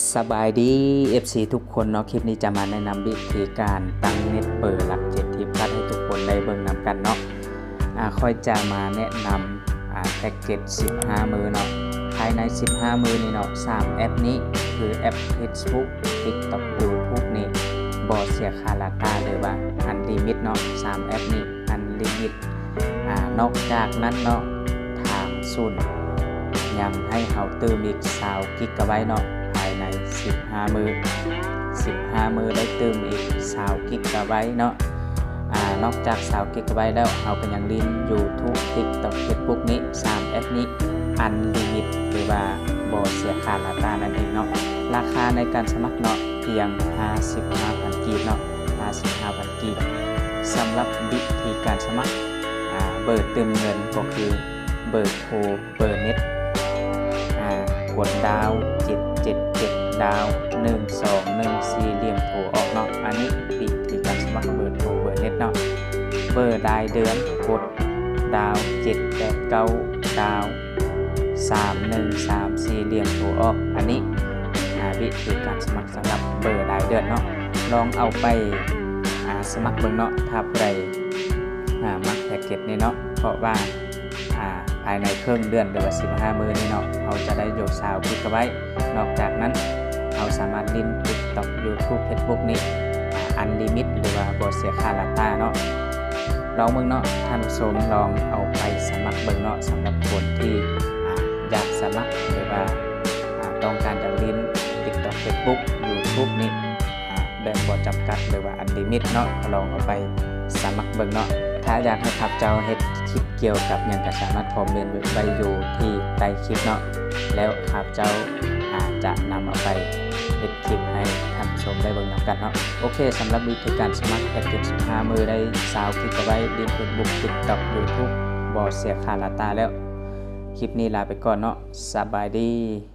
ສະບາຍດີ ເອັຟຊີ ທຸກຄົນເນາະ, ຄລິບນີ້ຈະມາແນະນຳວິທີການຕັ້ງເນັດເບີຫຼັກເຈັດທິບກັດໃຫ້ທຸກຄົນໄດ້ເບິ່ງນຳກັນເນາະ. ອາ ຂ້ອຍຈະມາແນະນຳ ອາ ແພັກເກັດສິບຫ້າມື້ເນາະ. ພາຍໃນສິບຫ້າມື້ນີ້ເນາະ ສາມແອັບນີ້ ຄືແອັບ Facebook TikTok YouTube ນີ້ບໍ່ເສຍຄ່າ data ຫຼືວ່າ unlimit ເນາະ, ສາມແອັບນີ້ unlimit ອາ ນອກຈາກນັ້ນເນາະ ທາງສູນຍັງໃຫ້ເຮົາຕື່ມອີກຊາວກິກກະໄບເນາະ ພາຍໃນສິບຫ້າມື້, ສິບຫ້າມື້ໄດ້ຕື່ມອີກຊາວກິກກະໄບເນາະ. ອາ ນອກຈາກຊາວກິກກະໄບແລ້ວ ເຮົາກໍຍັງຫຼິ້ນ YouTube TikTok Facebook ນີ້ ສາມແອັບນີ້ unlimit ຫຼືວ່າບໍ່ເສຍຄ່າ data ນັ້ນເອງເນາະ. ລາຄາໃນການສະໝັກເນາະ ພຽງຫ້າສິບຫ້າພັນກີບເນາະ, ຫ້າສິບຫ້າພັນ ກີບ. ສຳລັບວິທີການສະໝັກ ອາ ເບີຕື່ມເງິນກໍຄືເບີໂທ ເບີເນັດ ອາ ກົດດາວເຈັດເຈັດເຈັດດາວໜຶ່ງສອງໜຶ່ງສີ່ຫຼ່ຽມໂທອອກເນາະ. ອັນນີ້ວິທີການສະໝັກເບີໂທ ເບີເນັດເນາະ. ເບີລາຍເດືອນ ກົດດາວເຈັດແປດເກົ້າດາວສາມໜຶ່ງສາມສີ່ຫຼ່ຽມໂທອອກ. ອັນນີ້ ອາ ວິທີການສະໝັກສຳລັບເບີລາຍເດືອນເນາະ. ລອງເອົາໄປ ອາ ສະໝັກເບິ່ງເນາະ ຖ້າຜູ້ໃດ ອາ ມັກແພັກເກັດນີ້ເນາະ, ເພາະວ່າ ອາ ພາຍໃນເຄິ່ງເດືອນ ຫຼືວ່າສິບຫ້າມື້ນີ້ເນາະ ເຮົາຈະໄດ້ຢູ່ຊາວກິກກະໄບ. ນອກຈາກນັ້ນ ເຮົາສາມາດຫຼິ້ນ TikTok YouTube Facebook ນີ້ ອາ unlimit ຫຼືວ່າບໍ່ເສຍຄ່າ data ເນາະ. ລອງເບິ່ງເນາະ ທ່ານຜູ້ຊົມ ລອງເອົາໄປສະໝັກເບິ່ງເນາະ ສຳລັບຄົນທີ່ ອາ ຢາກສະໝັກ ຫຼືວ່າ ອາ ຕ້ອງການຈະຫຼິ້ນ TikTok Facebook YouTube ນີ້ ອາ ແບບບໍ່ຈຳກັດ ຫຼືວ່າ unlimit ເນາະ, ລອງເອົາໄປສະໝັກເບິ່ງເນາະ. ຖ້າຢາກໃຫ້ຂ້າພະເຈົ້າເຮັດຄລິບກ່ຽວກັບຫຍັງ ກໍສາມາດຄອມເມັນໄວ້ຢູ່ທີ່ໃຕ້ຄລິບເນາະ, ແລ້ວຂ້າພະເຈົ້າອາດຈະນຳເອົາໄປເຮັດຄລິບໃຫ້ທ່ານຜູ້ຊົມໄດ້ເບິ່ງນຳກັນເນາະ. ໂອເຄ ສຳລັບວິທີການສະໝັກແພັກເກັດສິບຫ້າມື້ ໄດ້ຊາວກິກກະໄບ, ຫຼິ້ນ Facebook TikTok YouTube ບໍ່ເສຍຄ່າ data ແລ້ວ. ຄລິບນີ້ລາໄປກ່ອນເນາະ, ສະບາຍດີ.